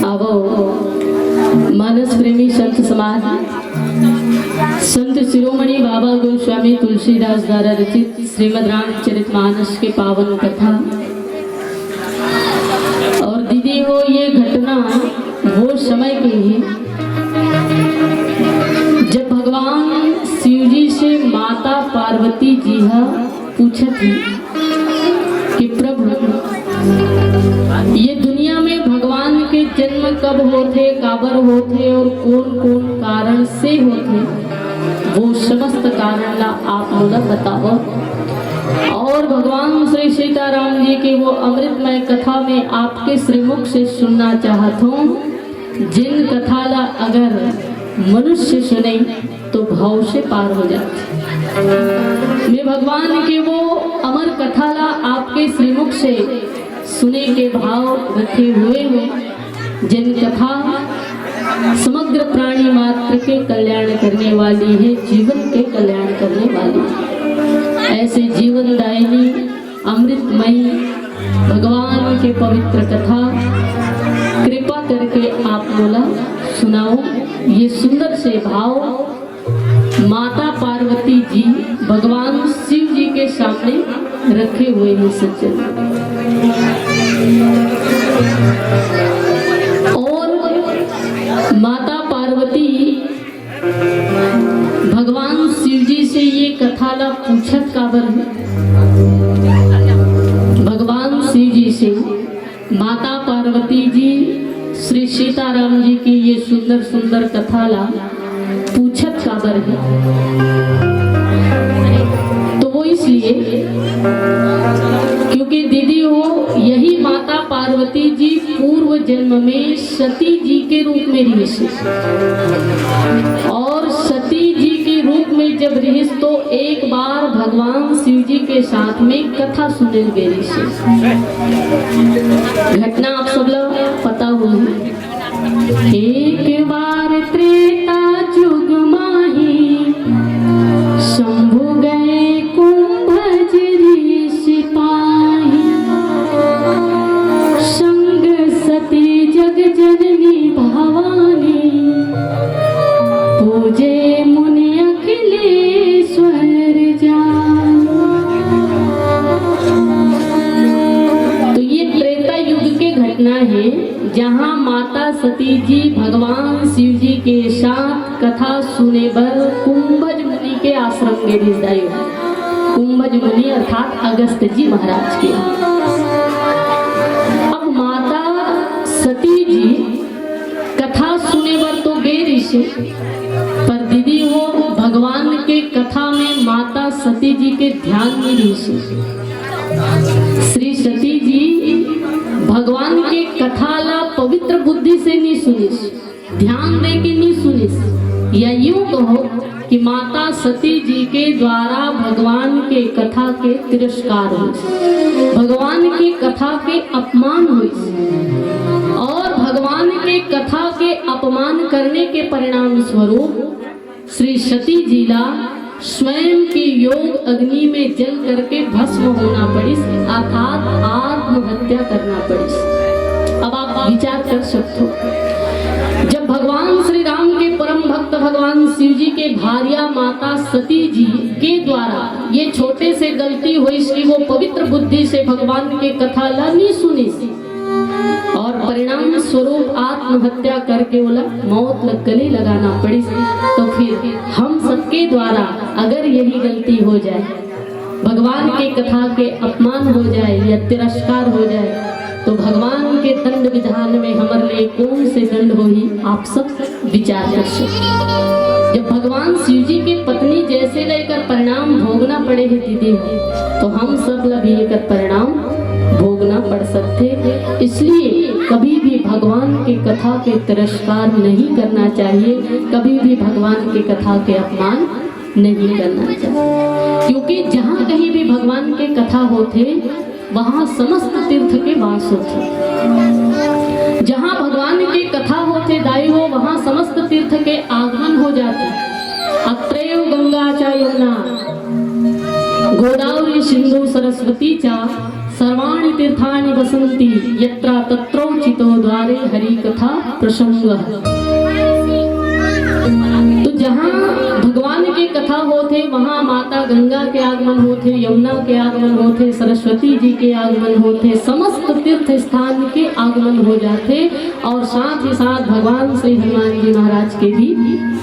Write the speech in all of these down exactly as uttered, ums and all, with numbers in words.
आवो, मानस प्रेमी संत समाज, संत शिरोमणि बाबा गोस्वामी तुलसीदास द्वारा रचित श्रीमद् रामचरित मानस के पावन कथा। और दीदी हो, ये घटना वो समय के हे, जब भगवान शिव जी से माता पार्वती जी हा पूछत हे कि प्रभु, ये दुनिया में भगवान के जन्म कब होथे, काबर होथे और कोन-कोन कारण से होथे, वो समस्त कारण ला आप मोला बतावव। और भगवान श्री सीताराम जी के वो अमृतमय कथा में आपके श्रीमुख से सुनना चाहत हूँ, जिन कथा ला अगर मनुष्य सुने तो भाव से पार हो जाथे। मैं भगवान के वो अमर कथा ला आपके श्रीमुख से सुने के भाव रखे हुए हूँ, जिन कथा समग्र प्राणी मात्र के कल्याण करने वाली है, जीवन के कल्याण करने वाली है। ऐसे जीवनदायिनी अमृतमयी भगवान के पवित्र कथा कृपा करके आप मोला सुनाओ। ये सुंदर से भाव माता पार्वती जी भगवान शिव जी के सामने रखे हुए हैं सज्जन। और माता पार्वती भगवान शिव जी से ये कथा ला पूछत काबर है? भगवान शिव जी से माता पार्वती जी श्री सीताराम जी की ये सुंदर सुंदर कथा ला पूछत काबर है? तो वो इसलिए, क्योंकि दीदी हो, यही माता पार्वती जी पूर्व जन्म में सती जी के रूप में रहिस हे। और सती जी के रूप में जब रहिस, तो एक बार भगवान शिव जी के साथ में कथा सुने गे रहिस हे। घटना आप सब ला पता होही। एक बार त्रेता जुग माही, शंभु गए कुंभज ऋषि पाही। संग सती जग जननी भवानी, पूजे मुनि अखिलेश्वर जान। तो ये त्रेता युग के घटना है, जहाँ माता सती जी भगवान शिव जी के साथ कथा सुने बर कुंभज मुनि के आश्रम गे रहिस दाई। कुंभज मुनि अर्थात अगस्त जी महाराज के। अब माता सती जी कथा सुने बर तो गे रहिस हे, पर दीदी हो, भगवान के कथा में माता सती जी के ध्यान नहीं रहिस हे। श्री सती जी भगवान के कथा ला पवित्र बुद्धि से नहीं सुनिस, ध्यान दे के नहीं सुनिस, या यूं कहो कि माता सती जी के द्वारा भगवान के कथा के तिरस्कार होइस, भगवान के कथा के अपमान होइस। और भगवान के कथा के अपमान करने के परिणाम स्वरूप श्री सती जी ला स्वयं के योग अग्नि में जल करके भस्म होना पड़िस, अर्थात आत्महत्या करना पड़िस। अब आप विचार कर सकते हो, जब भगवान श्री राम के परम भक्त भगवान शिव जी के भार्या माता सती जी के द्वारा ये छोटे से गलती होइस कि वो पवित्र बुद्धि से भगवान के कथा ला नहीं सुनिस, और परिणाम स्वरूप आत्महत्या करके ओला मौत ल गले लगाना पड़िस। तो फिर हम सबके द्वारा अगर यही गलती हो जाए, भगवान के कथा के अपमान हो जाए या तिरस्कार हो जाए, तो भगवान के दंड विधान में हमर ले कौन से दंड होही, आप सब विचार कर सकते। जब भगवान शिव जी के पत्नी जैसे लेकर परिणाम भोगना पड़े है दीदी हो, तो हम सब ला भी एकर परिणाम भोगना पड़ सकते। इसलिए कभी भी भगवान के कथा के तिरस्कार नहीं करना चाहिए, कभी भी भगवान के कथा के अपमान नहीं करना चाहिए, क्योंकि जहाँ कहीं भी भगवान के कथा होथे, वहाँ समस्त तीर्थ के वास होथे। जहाँ भगवान के कथा होथे दाई हो, वहाँ समस्त तीर्थ के आगमन हो जाथे। अत्रैव गंगा च यमुना गोदावरी सिंधु सरस्वती च सर्वाणि तीर्थानि वसन्ति यत्र तत्रोचितो द्वारे हरि कथा प्रसंग। तो जहाँ भगवान के कथा होथे, वहाँ माता गंगा के आगमन होथे, यमुना के आगमन होथे, सरस्वती जी के आगमन होथे, समस्त तीर्थ स्थान के आगमन हो जाथे। और साथ ही साथ भगवान श्री हनुमान जी महाराज के भी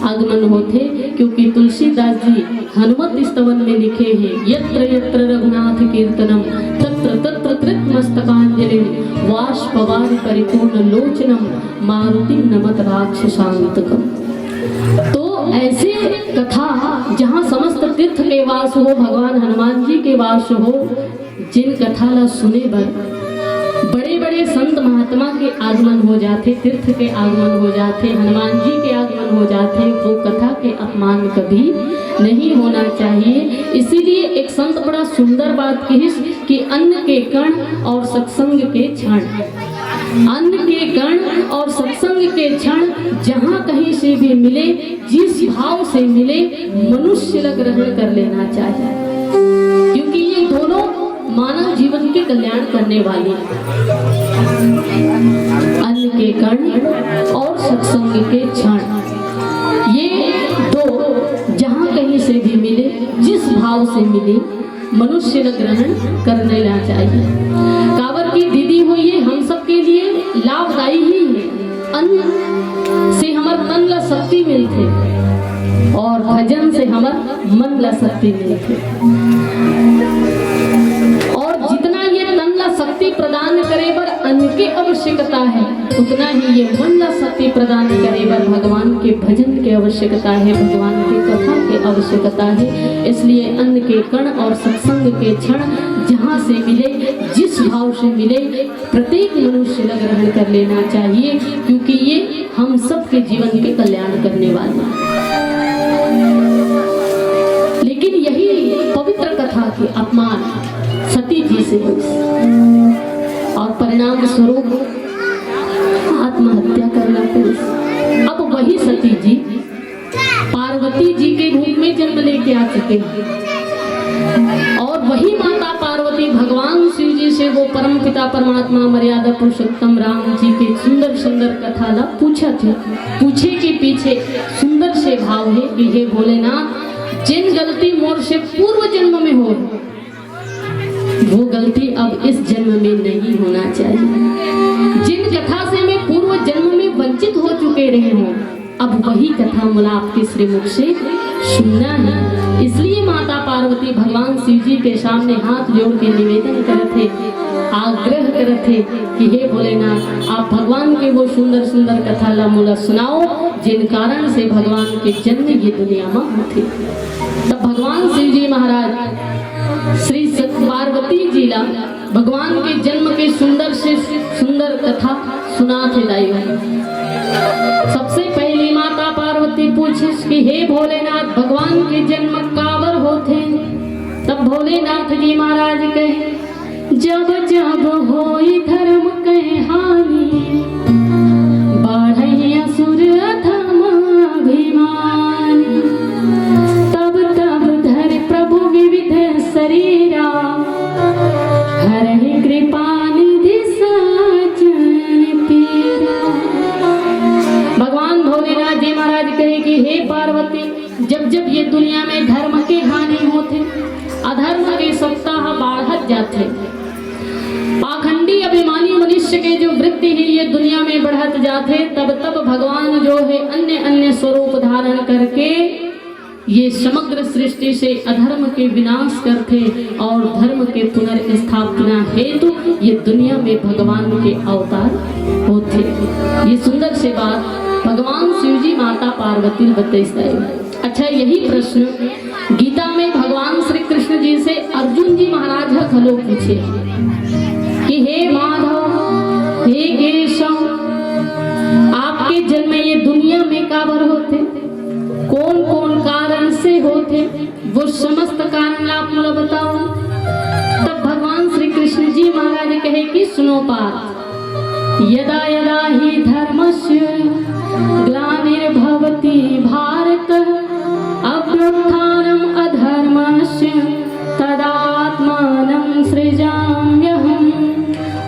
आगमन होथे, क्योंकि तुलसीदास जी हनुमत स्तवन में लिखे हैं, यत्र यत्र रघुनाथ कीर्तनम तत्र तत्र कृत मस्तकांजलि, वाष्पवारि परिपूर्ण लोचनम मारुतिम नमत राक्षसांतकम। तो ऐसे कथा जहाँ समस्त तीर्थ के वास हो, भगवान हनुमान जी के वास हो, जिन कथा ला सुने बर बड़े बड़े संत महात्मा के आगमन हो जाथे, तीर्थ के आगमन हो जाथे, हनुमान जी के आगमन हो जाथे, वो कथा के अपमान कभी नहीं होना चाहिए। इसीलिए एक संत बड़ा सुंदर बात कहिस कि अन्न के कण और सत्संग के क्षण, अन्न के कण और सत्संग के क्षण जहाँ कहीं से भी मिले, जिस भाव से मिले, मनुष्य ला ग्रहण कर लेना चाहिए, क्योंकि ये दोनों मानव जीवन के कल्याण करने वाली हैं। अन्न के कण और सत्संग के क्षण, ये दो जहाँ कहीं से भी मिले, जिस भाव से मिले, मनुष्य ला ग्रहण कर लेना चाहिए। काबर की दीदी हो, ये हम सबके लिए लाभदायी ही है। अन्न से हमर तन ला शक्ति मिलथे और भजन से हमर मन ला शक्ति मिलथे। और जितना ये तन ला शक्ति प्रदान करे बर अन्न के आवश्यकता हे, उतना ही ये मन ला शक्ति प्रदान करे बर भगवान के भजन के आवश्यकता हे, भगवान के कथा के आवश्यकता हे। इसलिए अन्न के कण और सत्संग के क्षण जहाँ से मिले, जिस भाव से मिले, प्रत्येक मनुष्य ला ग्रहण कर लेना चाहिए, क्योंकि ये हम सबके जीवन के कल्याण करने वाले हैं। लेकिन यही पवित्र कथा के अपमान सती जी से होइस और परिणाम स्वरूप आत्महत्या करना पड़िस। अब वही सती जी पार्वती जी के रूप में जन्म लेके आ चुके हैं और वही माता पार्वती भगवान शिव जी से वो परम पिता परमात्मा मर्यादा पुरुषोत्तम राम जी के सुंदर सुंदर कथा ला पूछत हे। पूछे के पीछे सुंदर से भाव हे कि हे भोलेनाथ, जिन गलती मोर से पूर्व जन्म में हो, वो गलती अब इस जन्म में नहीं होना चाहिए। जिन कथा से मैं पूर्व जन्म में वंचित हो चुके रहे हूँ, अब वही कथा मोला आपके श्रीमुख से सुनना है। इसलिए माता पार्वती भगवान शिव जी के सामने हाथ जोड़ के निवेदन करत हे, आग्रह करत हे कि हे भोलेनाथ, आप भगवान के वो सुंदर सुंदर कथा ला मोला सुनाओ, जिन कारण से भगवान के जन्म ये दुनिया में होथे। तब भगवान शिव जी महाराज श्री सत-, पार्वती जी ला भगवान के जन्म के सुंदर से सुंदर कथा सुनात हे दाई। सबसे पहली माता पार्वती पूछिस कि हे भोलेनाथ, भगवान के जन्म काबर होथे? तब भोलेनाथ जी महाराज कहे, जब जब होई धर्म के हानि, बाढ़ई असुर अधम अभिमानी। तब तब धरि प्रभु विविध शरीरा, हरहि कृपा निधि सज्जन पीरा। भगवान भोलेनाथ जी महाराज कहे कि हे पार्वती, जब जब ये दुनिया में धर्म के हानि होथे, अधर्म के सत्ता ह बाढ़त जाथे, पाखंडी अभिमानी मनुष्य के जो वृत्ति हे ये दुनिया में बढ़त जाथे, तब तब भगवान जो हे अन्य अन्य स्वरूप धारण करके ये समग्र सृष्टि से अधर्म के विनाश करथे और धर्म के पुनर्स्थापना हेतु ये दुनिया में भगवान के अवतार होथे। ये सुंदर से बात भगवान शिव जी माता पार्वती ल बतइस हे। अच्छा, यही प्रश्न गीता में भगवान श्री कृष्ण जी से अर्जुन जी महाराज ह घलो पूछे कि हे माधव, हे केशव, आपके जन्म ये दुनिया में काबर होथे, कौन कौन कारण से होथे, वो समस्त कारण ला आप मोला बताओ। तब भगवान श्री कृष्ण जी महाराज कहे कि सुनो पार्थ, यदा यदा हि धर्मस्य ग्लानिर्भवति भारत, अभ्युत्थानम् अधर्मस्य तदात्मानं सृजाम्यहम्।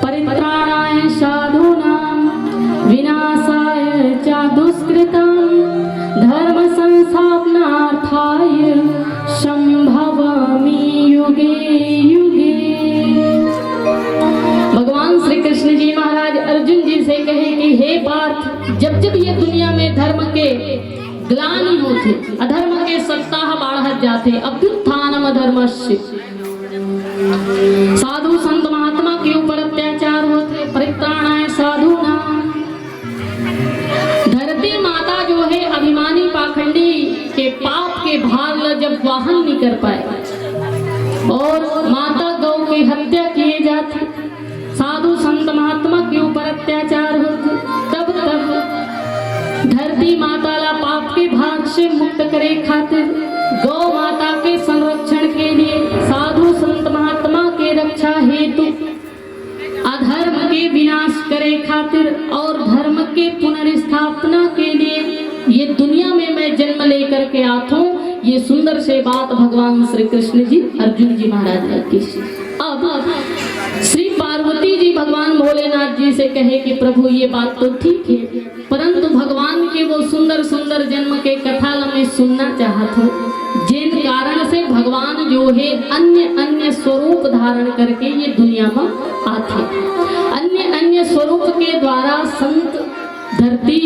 परित्राणाय साधूनां विनाशाय च दुष्कृताम्। धर्म संस्थापनार्थाय संभवामि युगे युगे। भगवान श्री कृष्ण जी महाराज अर्जुन जी से कहे कि हे पार्थ, जब जब ये दुनिया में धर्म के ग्लानि होथे, अधर्म के सत्ता ह बाढ़त जाथे, अभ्युत्थानम अधर्मस्य, साधु संत महात्मा के ऊपर अत्याचार होथे, परित्राणाय साधूनाम। धरती माता जो हे अभिमानी पाखंडी के पाप के भार ल जब वाहन नइ कर पाए और माता गौ के हत्या किए जाथे, साधु संत महात्मा के ऊपर अत्याचार होथे, तब तब धरती माता ला पाप के भार से मुक्त करे खातिर, गौ माता के संरक्षण के लिए, साधु संत महात्मा के रक्षा हेतु, अधर्म के विनाश करे खातिर और धर्म के पुनर्स्थापना के लिए ये दुनिया में मैं जन्म लेकर के आत हूँ। ये सुंदर से बात भगवान श्री कृष्ण जी अर्जुन जी महाराज ने की। अब श्री पार्वती जी भगवान भोलेनाथ जी से कहे कि प्रभु, ये बात तो ठीक है, परंतु भगवान के वो सुंदर सुंदर जन्म के कथा ला मैं सुनना चाहत हूँ, जिन कारण से भगवान जो है अन्य अन्य स्वरूप धारण करके ये दुनिया में आथे, अन्य अन्य स्वरूप के द्वारा संत धरती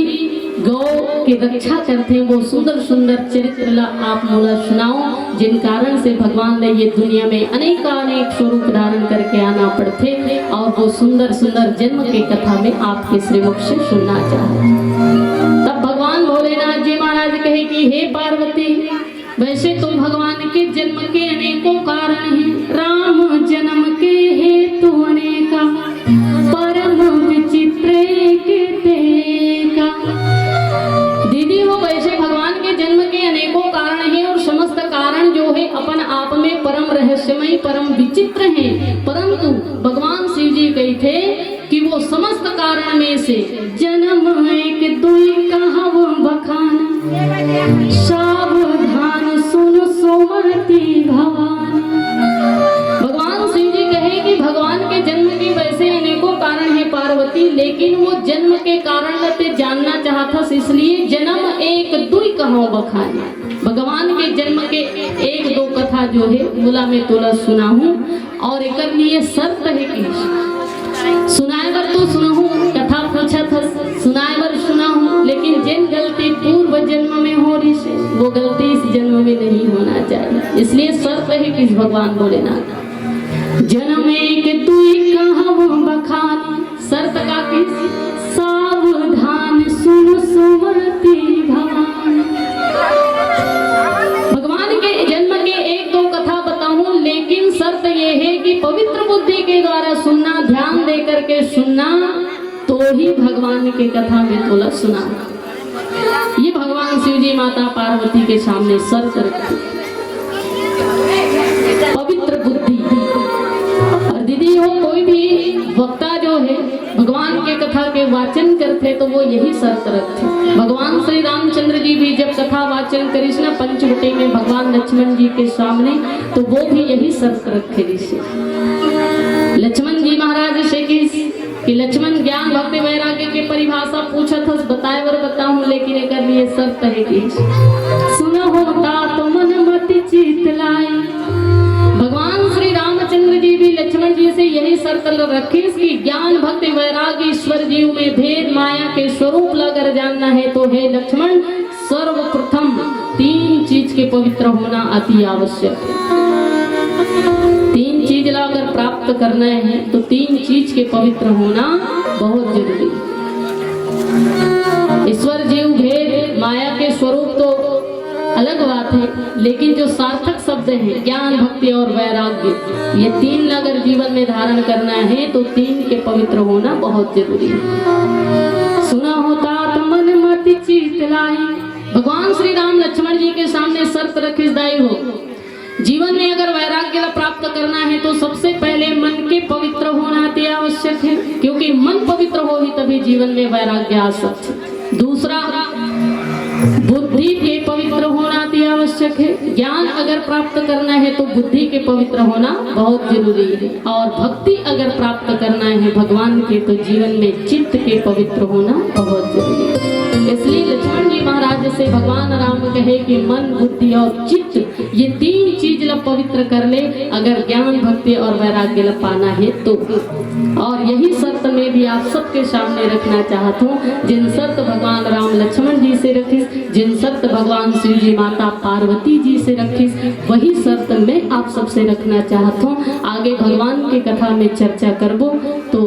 गौ के रक्षा करथे, वो सुंदर सुंदर चरित्र ला आप मोला सुनाओ, जिन कारण से भगवान ने ये दुनिया में अनेकानेक स्वरूप धारण करके आना पड़थे, और वो सुंदर सुंदर जन्म के कथा में आपके श्रीमुख से सुनना चाहत। तब भगवान भोलेनाथ जी महाराज कहे कि हे पार्वती, वैसे तो भगवान के जन्म के अनेकों कारण हैं, राम जन्म के हेतु अनेका, परम विचित्र एक तेका। दीदी हो, वैसे भगवान के जन्म के अनेकों कारण हैं और समस्त कारण जो है अपन आप में परम रहस्यमय, परम विचित्र हैं, परंतु भगवान शिव जी कहिथे कि वो समस्त कारण में से जन्म एक दुई कहव बखान, सावधान सुन सुमति भवान। भगवान शिव जी कहे कि भगवान के जन्म के वैसे अनेकों कारण है पार्वती, लेकिन वो जन्म के कारण ला ते जानना चाहत हस, इसलिए जन्म एक दुई कहव बखान। भगवान के जन्म के एक दो कथा जो है, ओला मैं तोला सुनाहूँ और एकर लिए शर्त है कि सुनाए बर तो सुनाहूँ, कथा पूछत हस, सुनाए बर सुनाहूँ, लेकिन जेन गलती पूर्व जन्म में हो रहिसे, वो गलती इस जन्म में नहीं होना चाहिए। इसलिए शर्त है कि भगवान भोलेनाथ, जन्म एक दुई कहव बखान, शर्त का कि सावधान सुन सुमति भवान। भगवान के जन्म के एक दो कथा बताऊं, लेकिन शर्त ये है कि पवित्र बुद्धि के द्वारा सुनना, ध्यान दे करके सुनना, तो ही भगवान के कथा में तोला सुना। ये भगवान शिव जी माता पार्वती के सामने शर्त रखी, पवित्र बुद्धि। और दीदी हो, कोई भी वक्ता जो है भगवान के कथा के वाचन करथे तो वो यही शर्त रखथे। भगवान श्री रामचंद्र जी भी जब कथा वाचन करिस ना पंचवटी में भगवान लक्ष्मण जी के सामने, तो वो भी यही शर्त रखे रिहिस। लक्ष्मण जी महाराज से किहिस कि लक्ष्मण, ज्ञान भक्ति वैराग्य के परिभाषा पूछत हस, बताए बर बताहूं, लेकिन एकर लिए शर्त है कि सुनहु तात मन मति चित लाय। भगवान श्री रामचंद्र जी भी लक्ष्मण जी से यही शर्त ल रखिस कि ज्ञान भक्ति वैराग्य ईश्वर जीव में भेद माया के स्वरूप ल अगर जानना है तो हे लक्ष्मण, सर्वप्रथम तीन चीज के पवित्र होना अति आवश्यक है। तीन चीज ला अगर प्राप्त करना है तो तीन चीज के पवित्र होना बहुत जरूरी है। ईश्वर जीव भेद माया के स्वरूप तो अलग बात है, लेकिन जो सार्थक शब्द है ज्ञान भक्ति और वैराग्य, ये तीन अगर जीवन में धारण करना है तो तीन के पवित्र होना बहुत जरूरी है। सुनहु तात मन मति चित लाय। भगवान श्री राम लक्ष्मण जी के सामने शर्त रखिस, दाई हो, जीवन में अगर वैराग्य ला प्राप्त करना है तो सबसे पहले मन के पवित्र होना अति आवश्यक है, क्योंकि मन पवित्र होही तभी जीवन में वैराग्य आ सकथे। दूसरा, बुद्धि के पवित्र होना अति आवश्यक है। ज्ञान अगर प्राप्त करना है तो बुद्धि के पवित्र होना बहुत जरूरी है, और भक्ति अगर प्राप्त करना है भगवान के तो जीवन में चित्त के पवित्र होना बहुत जरूरी है। इसलिए लक्ष्मण जी महाराज से भगवान राम कहे कि मन, बुद्धि और चित्त, ये तीन चीज ला पवित्र कर ले अगर ज्ञान भक्ति और वैराग्य ला पाना है तो। और यही शर्त मैं भी आप सबके सामने रखना चाहत हूँ, जिन शर्त भगवान राम लक्ष्मण जी से रखिस, जिन शर्त भगवान शिव जी माता पार्वती जी से रखिस, वही शर्त मैं आप सबसे रखना चाहत हूँ। आगे भगवान के कथा में चर्चा करबो तो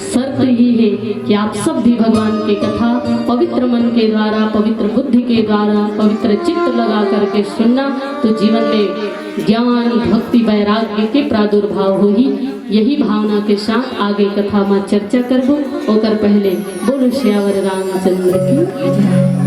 शर्त ये है कि आप सब भी भगवान के कथा पवित्र मन के द्वारा, पवित्र बुद्धि के द्वारा, पवित्र चित्त लगा करके सुनना, तो जीवन में ज्ञान भक्ति वैराग्य के प्रादुर्भाव होही। यही भावना के साथ आगे कथा में चर्चा करबो। ओकर पहले बोलो सियावर रामचंद्र की।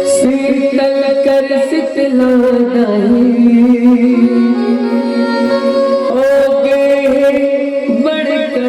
शीतल कर शीतला नहीं, हो गए बड़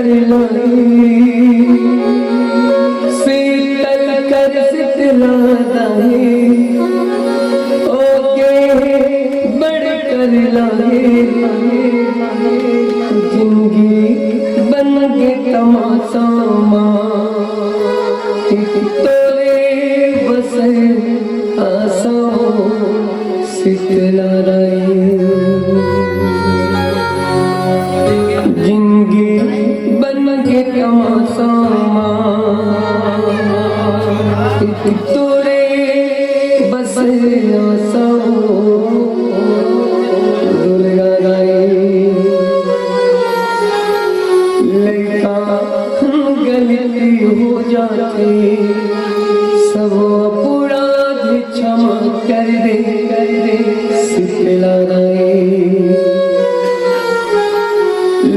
सब अपराध क्षमा कर दे, कर दे शीतला दाई।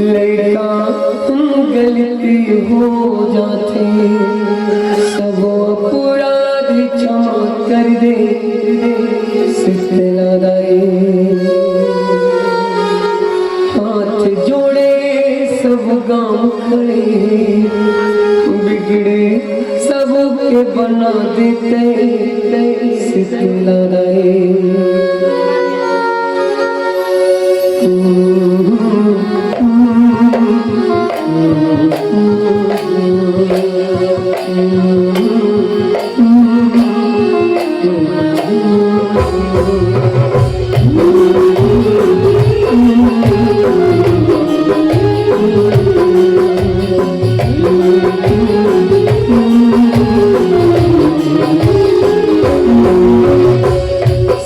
लइका गलती हो जाथे, सब अपराध क्षमा कर दे शीतला दाई। हाथ जोड़े सब गांव खड़े, बिगड़े सबके बना देते शीतला दाई।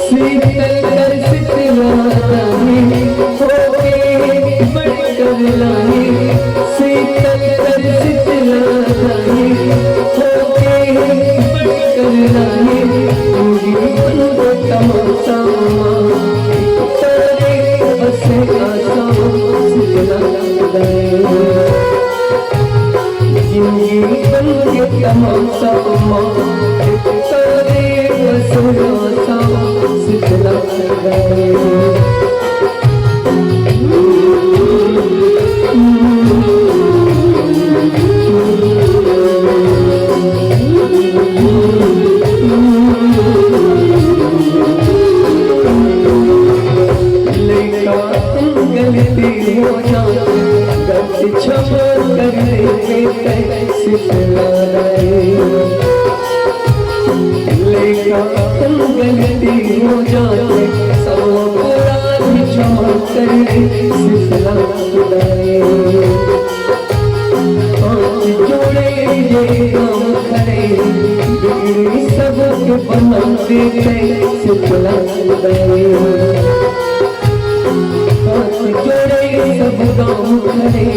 शीतल कर शीतला दाई, होके बटकर लाई। शीतल कर शीतला दाई, होके बटकर लाई। जीवन को तमाशा, तारे बस आशा, शीतला दाई। जिंदगी बन के तमाशा, माँ, तारे बस आशा, शीतला दाई। लइका गलती हो जाए, गलती क्षमा कर दे, शीतला दाई। लइका गलती हो जाए, सब अपराध क्षमा कर दे, शीतला दाई। हाथ जोड़े ये गांव खड़े, बिगड़ी सबके बना देते शीतला दाई। हाथ जोड़े सब गांव खड़े,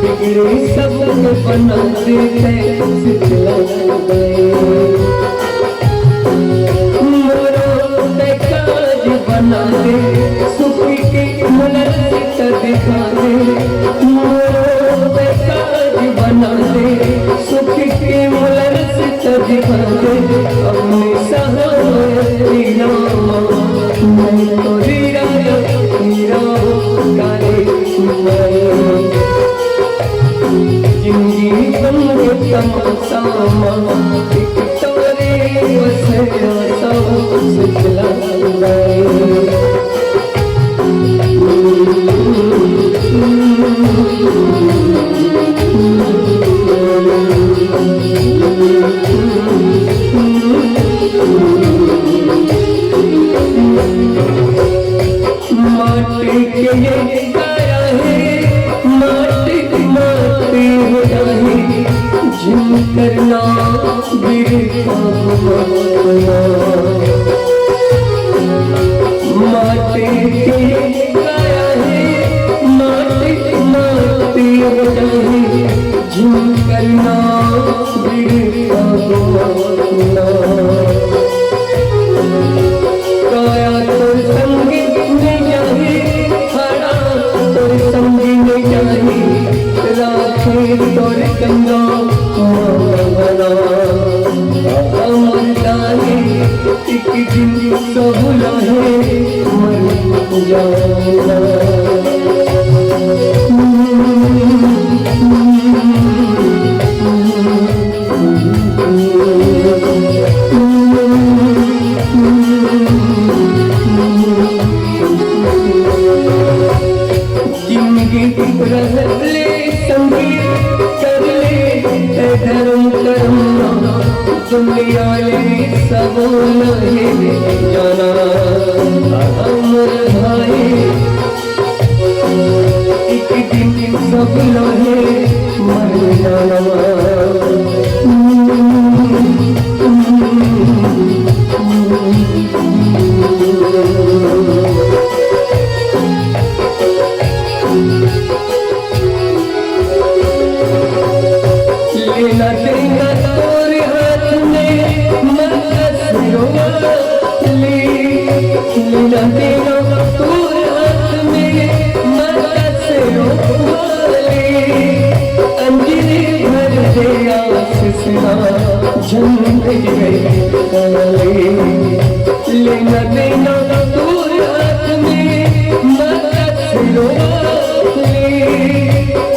बिगड़ी सबके बना देते शीतला दाई। मोरो ते काज बना दे, सुखी के मलर से दिखा दे। मोरो ते काज बना दे, सुखी के मलर से दिखा दे। अपने सहारे रामा, मैं तो हीरा, हीरा काले मैं। जिंदगी बन के तमाशा, एक तारे बस आशा, शीतला दाई। माटी के ये काया हे, माटी माटी हो जाही, झिम करना बिरखा घुमा। माटी के ये काया हे, माटी माटी हो जाही, झिम करना बिरखा घुमा। काया तोर संगी नइ जाही, खड़ा तोर संगी नइ जाही, राखे तोर गंगा मावना। अमर दाई एक दिन सब लहे मर जाना। जिंदगी रहले संगी, कर ले ए धर्म करम, दुनिया ले सब लहे जाना। हमर भाई एक दिन सब लहे मर जाना। लेना देना तो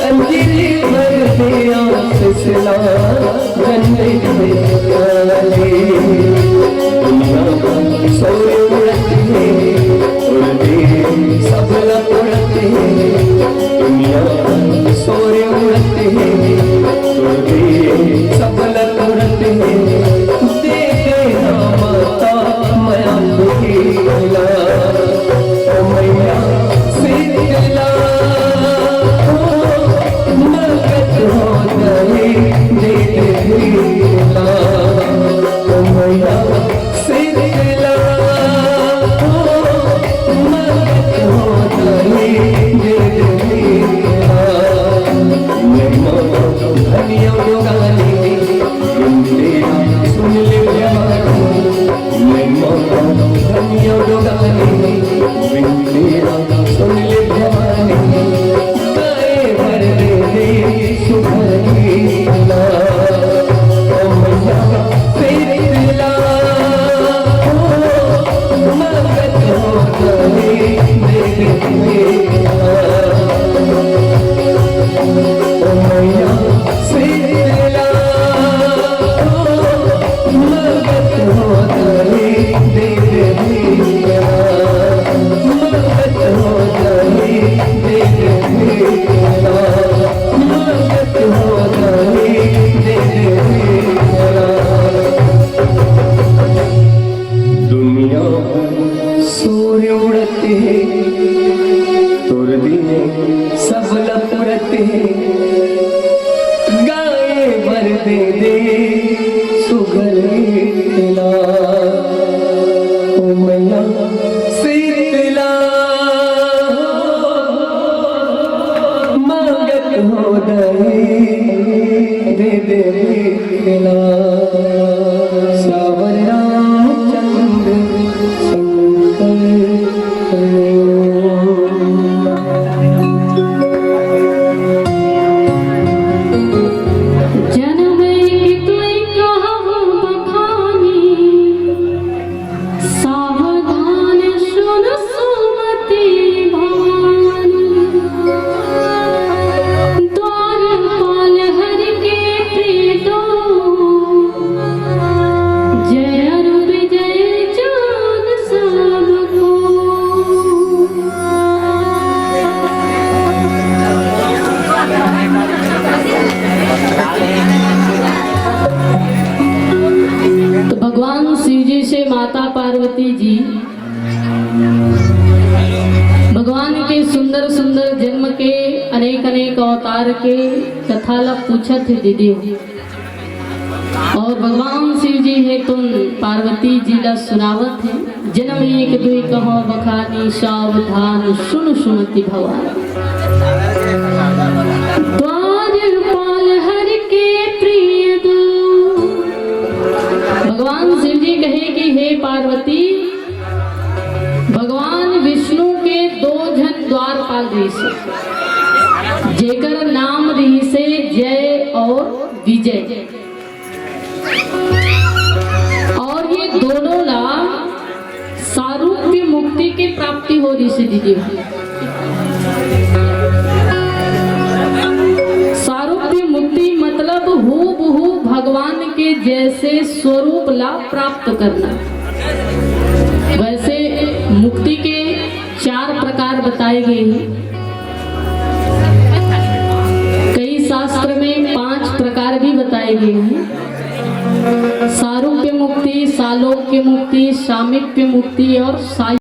अंजलि भर दे आशीष ला, जन्नत में डाले। दुनिया भर सौर उड़त हे, उड़त हे, सबला उड़त हे। दुनिया भर सौर उड़त हे, उड़त हे, सबला उड़त हे। दे दे ना माता मया तुझे ला। ओ मैया शीतला, ओ मगत हो गए दे दे शीतला। ओ मैया शीतला, ओ मगत हो गए दे दे शीतला। मैं माँ धनिया गाने, सुन ले भवानी। मैं माँ धनिया गाने, सुन ले भवानी। गाए भर दे दे सुभर ला। ओ मैया शीतला, ओ मगत हो गए दे दे शीतला। ओ मैया शीतला, ओ मगत हो गए दे दे शीतला। मगत हो गए दे दे शीतला। मगत हो गए दे दे शीतला। दुनिया भर सौर उड़त हे, तोर दीन सबला पुरत हे। गाए भर दे दे सुघर ला। ओ मैया शीतला, मगत हो गए दे दे शीतला। सावर रामचंद्र शंकर। जनम एक तुई कहब बखानी, सावधान सुन सुमति भवानी। द्वारपाल हरि के प्रिय दो, जय अरु विजय जान सबको। तो भगवान शिव जी से माता पार्वती जी भगवान के सुंदर सुंदर जन्म के, अनेक अनेक अवतार के कथा ला पूछत हे दीदी। और भगवान शिव जी हे तुन पार्वती जी ला सुनावत हे, जनम एक दुई कहो बखानी, सावधान सुन सुमति भवानी। द्वारपाल हरि के प्रिय दो। भगवान शिव जी कहे कि हे पार्वती, भगवान विष्णु के दो झन द्वारपाल रहिस हे, जेकर नाम रहिस हे जय और विजय। और ये दोनों ला सारूप्य मुक्ति के प्राप्ति हो रहिस हे दीदी। सारूप्य मुक्ति मतलब हूबहू भगवान के जैसे स्वरूप ला प्राप्त करना। वैसे मुक्ति के चार प्रकार बताए गए हैं। कई शास्त्र में पांच प्रकार भी बताए गए हैं। सारूप्य मुक्ति, सालोक्य मुक्ति, सामीप्य मुक्ति और साय